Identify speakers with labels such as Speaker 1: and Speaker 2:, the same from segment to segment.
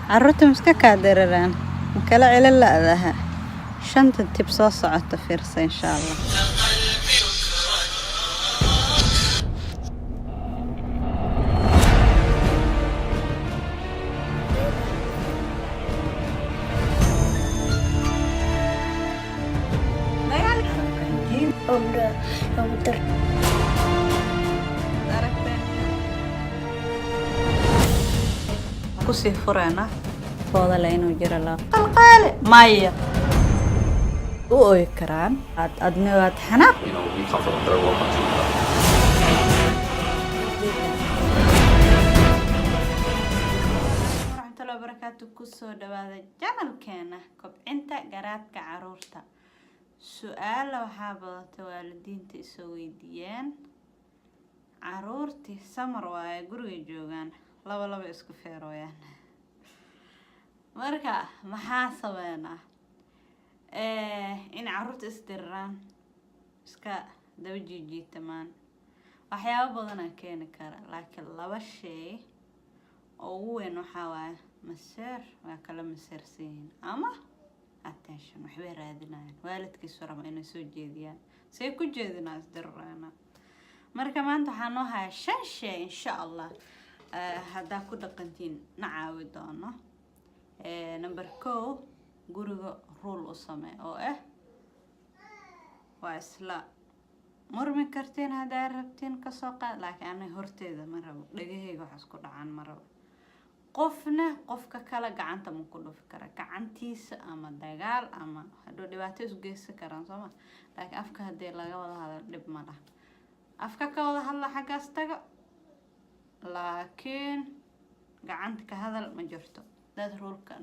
Speaker 1: Carruurta miska kaa dareeraan, ma kala celin la'daha? Shanta tip soo socota fiirsa, insha Allah.
Speaker 2: Om det
Speaker 1: Aragteen, kusii fureena foodale inuu jiro la qalqaale maya u oyi karaan, aad adna waad xanaaq.
Speaker 3: We come from a third world country.
Speaker 1: Waraxmatullahi wabarakaatu. Kusoo dhawaada channelkeena kobcinta garaadka caruurta. Su-aala waxaa badata waalidiinta isoo weydiiyeen: caruurtii summer waaye, guriga joogaan, laba laba isku feerooyaan, marka maxaa sameynaa? In caruurta isdiriraan, iska daba jiijiitamaan, waxyaabo badanaa keeni kara, laakiin laba shay oo ugu weyn waxaa waaye maseer, waa kala maseersan yihiin, ama attention waxbay raadinayaan, waalidkiisu raba inay soo jeediyaan. Say ku jeedinaa isdirirayna? Marka maanta waxaa noo haya shan shay, insha Allah, haddaa ku dhaqantiin na caawi doono. Number 1, guriga rule u samee oo ah waa isla murmi kartiin haddaa rabtiin, kasoo qaad, laakiin aniga horteeda ma rabo, dhagaheyga wax isku dhacaan ma rabo. Qofna qofka kale gacanta ma ku dhufi kara, gacantiisa ama dagaal ama hadhow dhibaato isu geysan karaan, sooma? Laakiin afka haddii laga wada hadlo, dhib ma lah. Afka ka wada hadla, xaggaas taga, laakiin gacanta ka hadal ma jirto. Dad ruleka,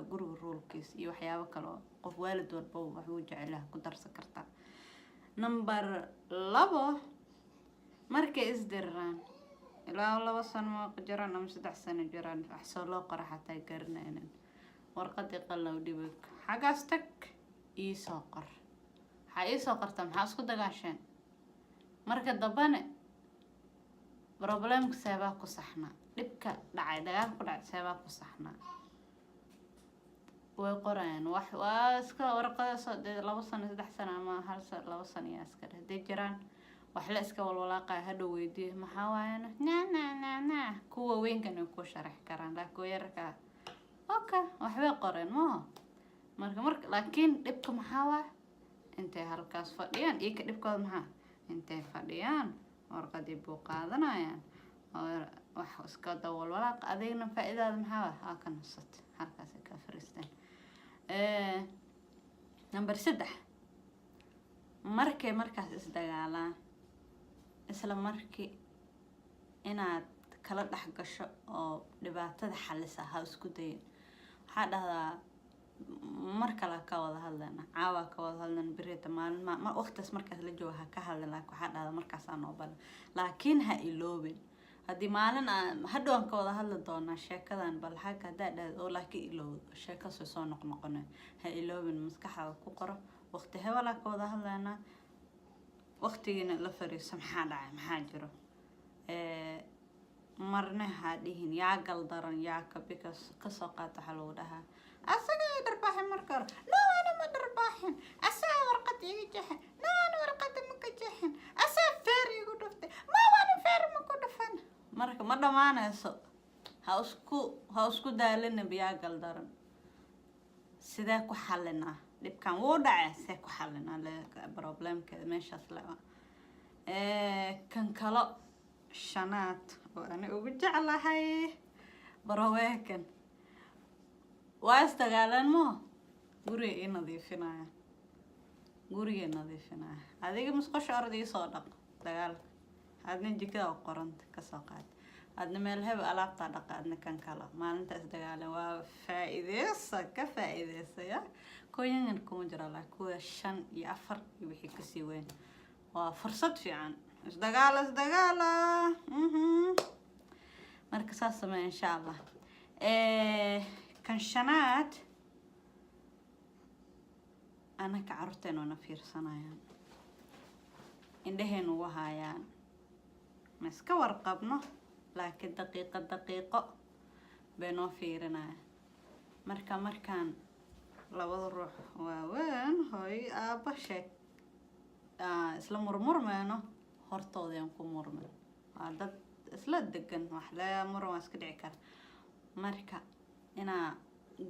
Speaker 1: guriga rulekiisa iyo waxyaabo kale oo qof waalid walba waxbuu jecelaha ku darsan kartaa. Number 2, markay isdiriraan, ilaa 2 sano ma jiraan ama 3 sano jiraan, wax soo loo qora xataa garanaynin, warqadii qalin u dhibay, xaggaas tag, iisoo qor. Waxaa iisoo qorta maxaa isku dagaasheen. Marka dambane problemka seebaa ku saxnaa? Dhibka dhacay, dagaalka ku dhacay, seebaa ku saxnaa? Way qorayaan, wax waa iska warqada soo dee 2 sano, 3 sano ama hal sano, 2 sano yaa iska dheh hadday jiraan, wax la iska walwalaaqaya, hadhow weydiiyo maxaa waayana, na na na na kuwa weynkan ay ku sharaxi karaan, laakiin kuwa yararka, okay, waxbay qoreen maaha. Marka laakiin dhibka maxaa waay? Intay halkaas fadhiyaan iyaka, dhibkooda maxaa? Intay fadhiyaan warqadii buu qaadanayaan oo wax iska dawalwalaaq. Adigna faa-iidaada maxaa waay? Waa ka nasat, halkaasay ka fariisteen. Number 3, markay markaas isdagaalaan, isla markii inaad kala dhex gasho oo dhibaatada xalisa ha isku dayin. Waxaa dhahdaa, mar kale ka wada hadlayna, caawa ka wada hadlayna, berita maalin ma waqtigaas markaas la jooga ha ka hadlin, laakiin waxaa dhahdaa markaasaa noo balan, laakiin ha iloobin. Haddii maalin aan hadhow aan ka wada hadli doonaa sheekadan, bal xagga haddaa dhahdo oo laakiin ilowdo, sheekasoo soo noqnoqone, ha iloobin, maskaxdaada ku qoro waqti hebelaa ka wada hadlaynaa. Waqtigiina la fariiso, maxaa dhacay, maxaa jiro. Marna ha dhihin yaa galdaran, yaa ka, because kasoo qaata waxaa lagu dhahaa, asaga ay dharbaaxin marka hore. No, ana ma dharbaaxin. Asaga warqad iga jeexin. No, ana warqada ma ka jeexin. Asaga feer igu dhuftay. Ma ana feer ma ku dhufan. Marka ma dhammaanayso. Ha isku daalina yaa galdaran. Sidee ku xalinaa dhibkan wuu dhacay? See ku xalinaa problemkeeda meeshaas le? Kan kalo shanaad oo ani ugu jeclahay baroweekan, waa isdagaaleen maho, guriga ii nadiifinaya, guriga nadiifinaya. Adiga musqusha orod iisoo dhaq dagaalka, adna jikada qoranta kasoo qaad, adna meel heba alaabtaa dhaqa, adna kan kala. Maalinta isdagaaleen waa faa-iideysa, ka faa-iideysaya. Kuwa yanyan kuma jira, laa kuwa 5 iyo 4 iyo wixii kasii weyn waa fursad fiican. Isdagaala, isdagaala. Marka saas sameeya, insha Allah. Kan shanaad, anaka carruurteena wana fiirsanayaan, indhaheenu ugu haayaan, ma iska warqabno, laakiin daqiiqo daqiiqo bay noo fiirinayaan. Marka markaan labada ruux waaweyn, hooyo, aabba, sheeg isla murmurmeyno, hortoodayaan ku murmin. Waa dad isla degan, wax laga muran waa iska dhici kara. Marka inaa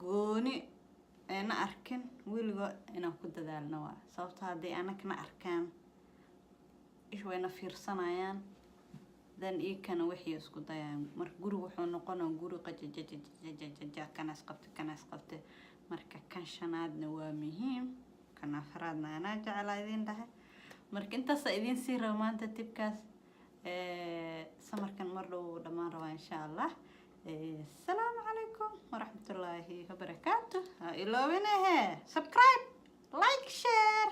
Speaker 1: gooni ayna arkin weligo inaan ku dadaalno waa sababto haddii anagna arkaan, ish wayna fiirsanayaan, then iikana wixii isku dayaan. Marka guriga wuxuu noqonaa guri qajajajajajaja, kana isqabte, kana isqabte. Marka kan shanaadna waa muhiim, kan afraadna anaa jeclaa idiin dhahay. Marka intaasa idiin sii raba maanta tip-kaas. Summer-kan mar dhow dhammaan rabaa, insha Allah. Asalaamu calaykum waraxmatullaahi wabarakaatu. Ha iloobinahe subscribe, like, share.